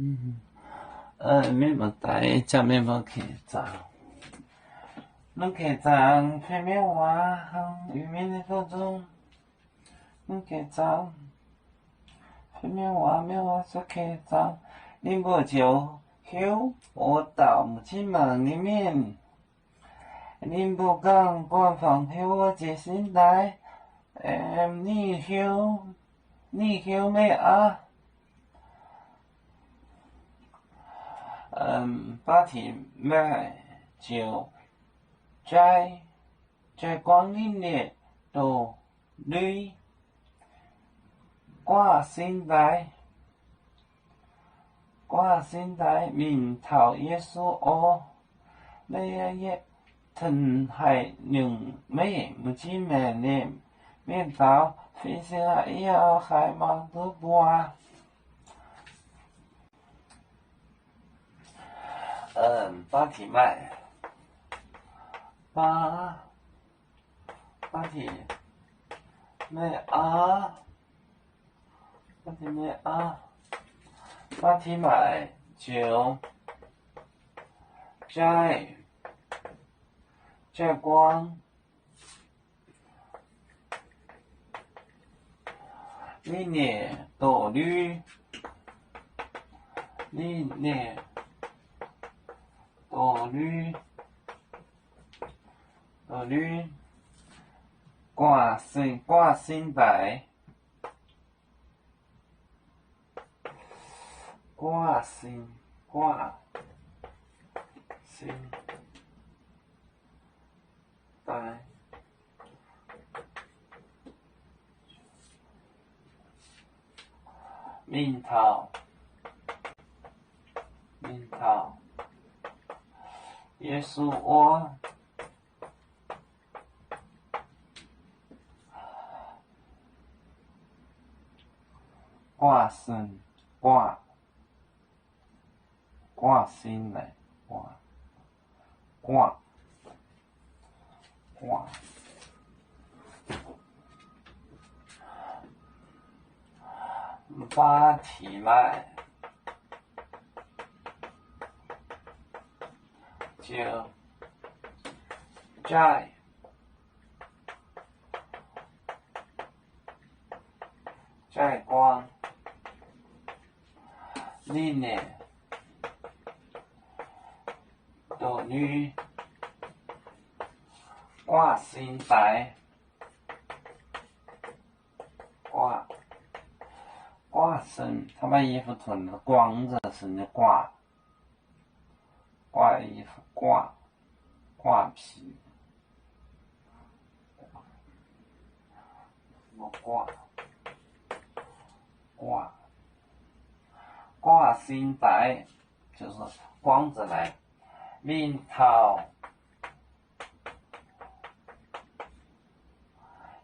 Mienh muoz-doic, jangx mienh mbuo kengx zaangc. Lungh kengx zaangc fai mienv waac hnangv uix mienh nyei doz nzung. Lungh kengx zaangc fai mienv waac, mienv waac se kengx zaangc. Ninh mbuo ziouc hiuv oix dauh m'zing mangc nyei mienh. Ninh mbuo ganh gorn-fangx hiuv wuov jiez sin daaih, ninh hiuv, ninh hiuv meih aqv. Baa^ti^maiv ziouc jai, jai guangv ninh nyei doz ndui, guaav sin daaih, guaav sin daaih mingh taux Yesu oc. Meih yie tengx haiz nyungc meih m'zing maengc nyei mienh daux fin-saeng aqv, yie oix haih mangc duqv mbuo. Baa^ti^maiv, baa, Baa^ti^maiv aqv, Baa^ti^maiv aqv, Baa^ti^maiv ziouc jai, jai guangv ninh nyei doz-lui, ninh nyei doz-lui, doz-lui guaav sin, guaav sin daaih, guaav sin, guaav sin daaih, mingh taux, mingh taux Yesu wuov. Guaav sin, guaav, guaav sin naaic, guaav, guaav, guaav. Baa^ti^maiv ziouc jai, jai guangv ninh nyei doz-lui guaav sin daaih, guaav, guaav sin, 他们衣服 tuonx guangv nzengc, sin nyei guaav, guaav, guaav, guaav pic, guaav, guaav sin daaih, guangv nzengc laaix, mingh taux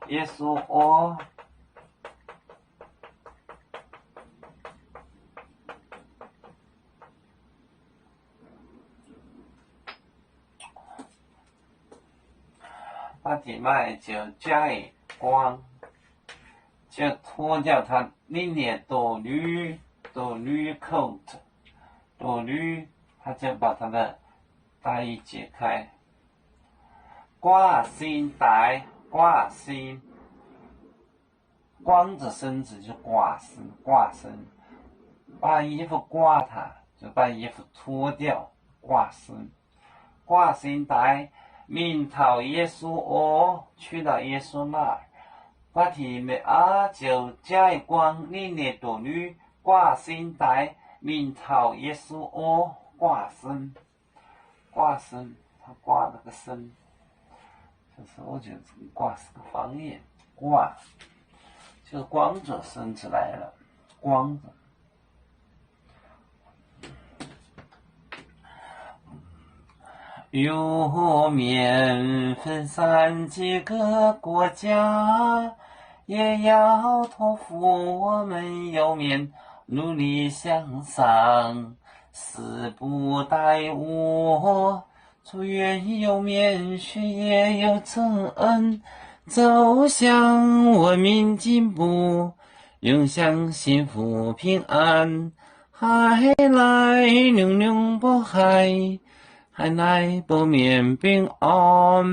Yesu oc. Baa^ti^maiv ziouc jaiv guangv, ziouc tov njaaux taux ninh nyei doz-lui, doz-lui 扣子, doz-lui, 他就把他的大衣解开. Guaav sin daaih, guaav sin. 光着身子就 guaav sin, guaav sin. 把衣服挂他，就把衣服脱掉, guaav sin. Guaav sin daaih, mingh taux Yesu oc, 去到耶稣那儿. Baa^ti^maiv ziouc jaiv guangv ninh nyei doz-lui, guaav sin daaih, mingh taux Yesu oc, guaav sin. 挂身，他挂那个身，就是我觉得这个挂是个方言，挂，就是光着身子来了，光着。有面分散几个国家，也要托付我们有面努力向上，死不耽误。 祝愿有面学业有成恩，走向文明进步，永享幸福平安， Haiz lai nyungc-nyungc mbuo haiz, haiz naaiv bouh mienh bingv orn.